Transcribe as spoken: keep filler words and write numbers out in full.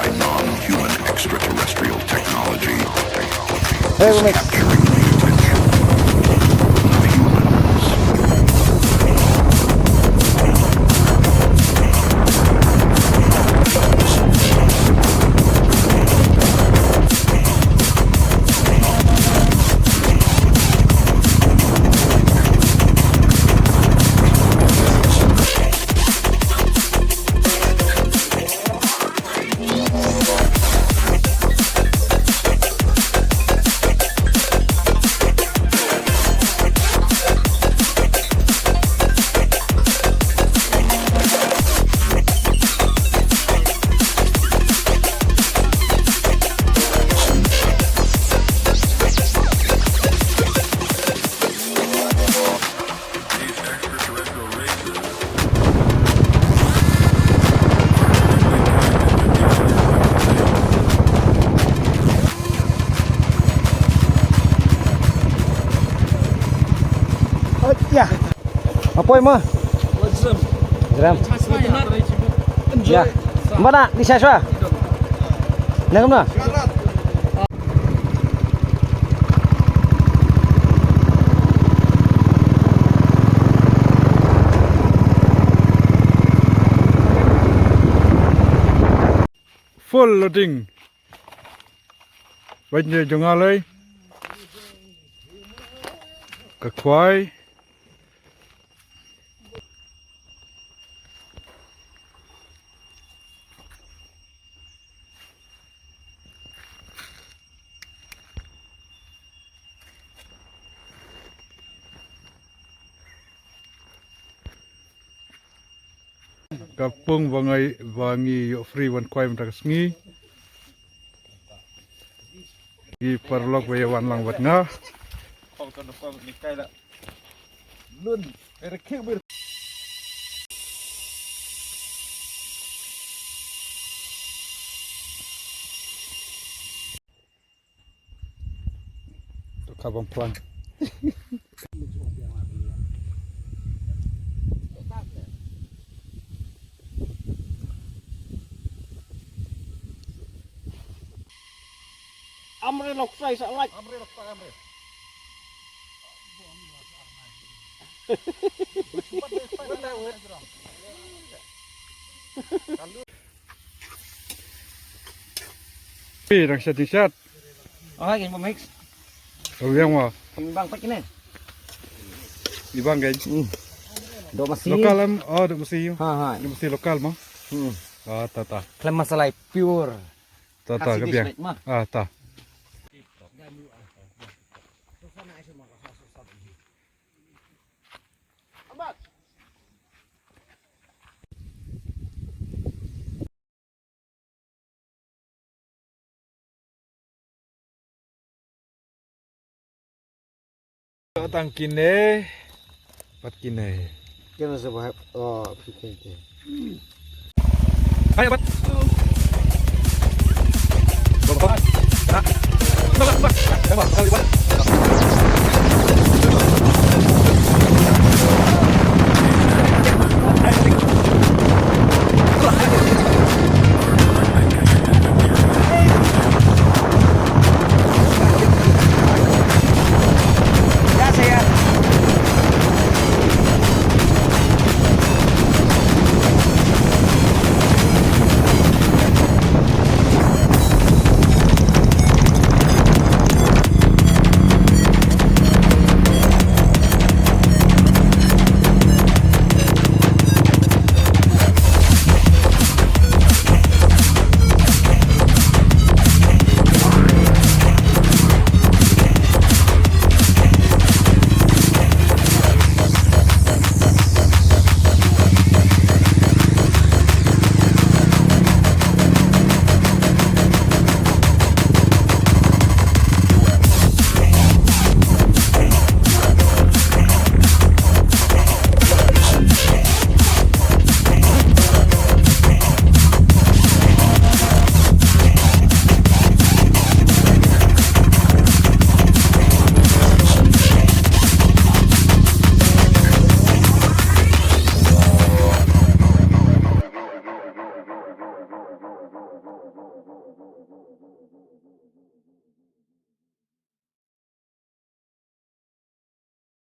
By non-human extraterrestrial technology. Hey, Remix. Capturing the attention of humans. Oi, ya. Apoi ma. Zram. Ya. Mana di saswa? Nang mana? Full loading. Bad ne jong nga lei. Ka kwai. Ka pung ba ngi, ba ngi ïoh free wan kwai mynta ka sngi. Ki paralok ba ïa wan lang bad nga. To ka bang plang. Amre lok sai sa lak. Amre lok sai amre. Pi dang shat ding shat. Oi, kan mix. Oi, yang ma. Bang pat kine. Ibang kan. Hmm. Dok masi. Lokal em, oh dok masi. Ha ha. Dok masi lokal ma. Hmm. Ah, ta ta. Klem masalai pure. Ta ta. Khasi ka biang. Dish made ma. Ah, ta. Tang kine, pat kine. Kine sa ba, oh, phi kine. Hai, pat. Baba. Ha? Baba, baba. Baba, baba.